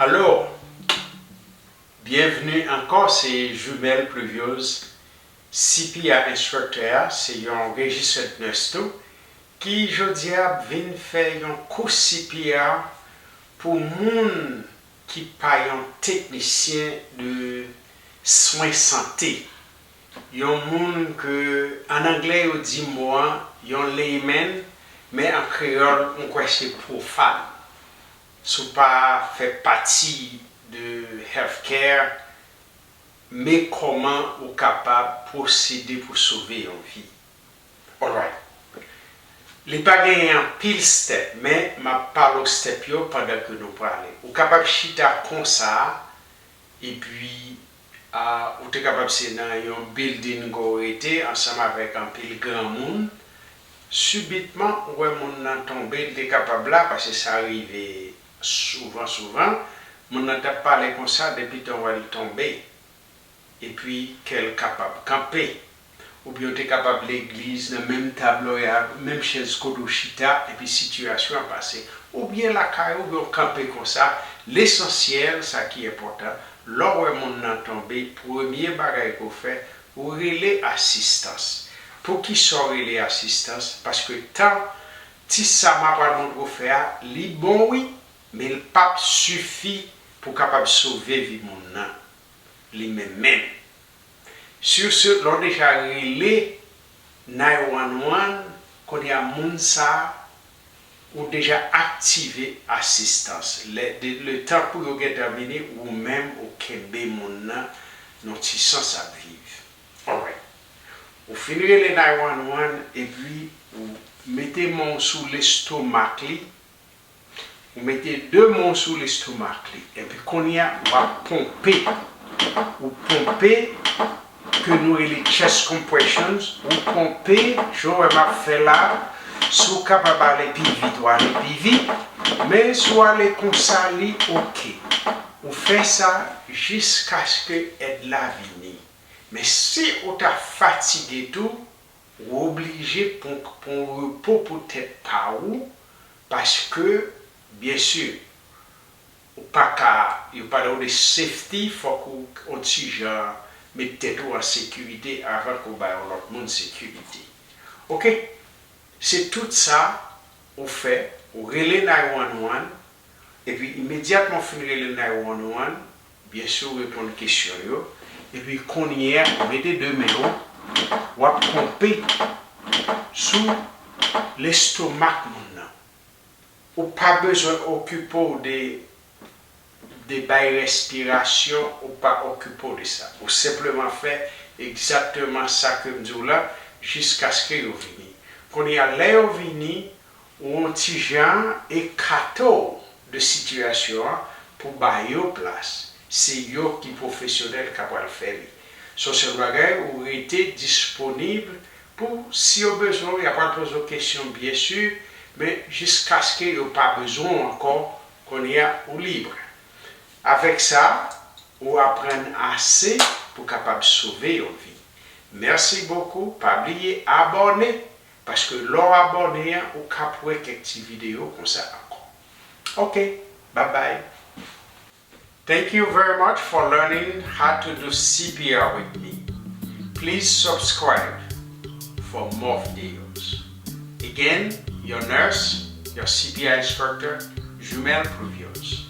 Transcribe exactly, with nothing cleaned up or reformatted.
Alo, byenvni ankò, se Jumelle Pluviose, C P R instructor a, se yon registered nurse tou, ki jodi a ap vin fè yon kou C P R pou moun ki pa yon teknisyen de swen sante. Yon moun ke, an anglè yo di mo an, yon layman, men an kreyòl, m kwè se pwofàn. Si w pa fè pati de healthcare, men kòman ou kapab pwosede pou sove yon vi. Alright. Li pa genyen anpil step, men m ap pale w step yo pandan ke nou prale. Ou kapab chita konsa, epi, a, ou te kapab se nan yon building ke w rete ansanm avèk anpil granmoun. Sibitman, ou wè moun nan tonbe, li te kapab la, paske sa rive souvan, souvan. Moun nan t ap pale konsa, depi tan w wè l tonbe. Epi kè l kapab kanpe. Oubyen w te kapab legliz, nan menm tab la w ye a, menm chèz kote w chita, epi sitiyasyon an pase. Oubyen lakay ou, oubyen w kanpe konsa. Lesansyèl, sa ki enpòtan, lè w wè moun nan tonbe, premye bagay ke w fè, ou rele asistans. Poukisa w rele asistans? Paske tan, ti sa m apral montre w fè a, li bon wi, men l p ap sifi pou w kapab sove vi moun nan. Li menm menm. Sur ce, lè w deja rele nine one one, kounye a moun sa a, ou deja aktive asistans. Lè, de, letan pou yo gentan vini, ou menm ou kenbe moun nan nan ti sans ap viv. Alright. Ou fin rele nine one one, epi ou mete men w sou lestomak li, ou mete de men w sou lestomak li, epi kounye a, w ap ponpe. Ou ponpe, ke nou rele chest compressions, ou ponpe, jan w wè m ap fè la, si w kapab ale pi vit, w ale pi vit, men si w ale konsa, li oke. Ou fè sa jiskaske èd la vini. Men si ou ta fatige tou, ou oblije pran, pran repo pou tèt pa ou, paske, byen si, ou pa ka, yo pale w de safety, fòk ou on ti jan met tèt ou an sekirite avan ke w bay yon lòt moun sekirite. Oke? Se tout sa ou fè, ou rele nine one one, epi imedyatman w fin rele nine one one, byen si w reponn kesyon yo, epi kounye a, ou mete de men w, w ap ponpe sou lestomak moun nan. Ou pa bezwen okipe w de, de bay respirasyon, ou pa okipe w de sa. Ou senpleman fè egzakteman sa ke m di w la, jiskaske yo vini. Kounye a, lè yo vini, ou on ti jan ekate w de sitiyasyon an pou ba yo plas. Se yo ki pwofesyonèl k ap pral fè li. Se yon sèl bagay, ou rete disponib pou, si yo bezwen w, y ap pral poze w kesyon, byen si, men jiskaske yo pa bezwen w ankò, kounye a, ou lib. Avèk sa, ou aprann ase pou kapab sove yon vi. Mèsi bokou, pa bliye abòne, paske lè w abòne a, ou ka ap wè kèk ti videyo konsa ankò. Oke, babay. Thank you very much for learning how to do C P R with me. Please subscribe for more videos. Again, your nurse, your C P R instructor, Jumelle Pluviose.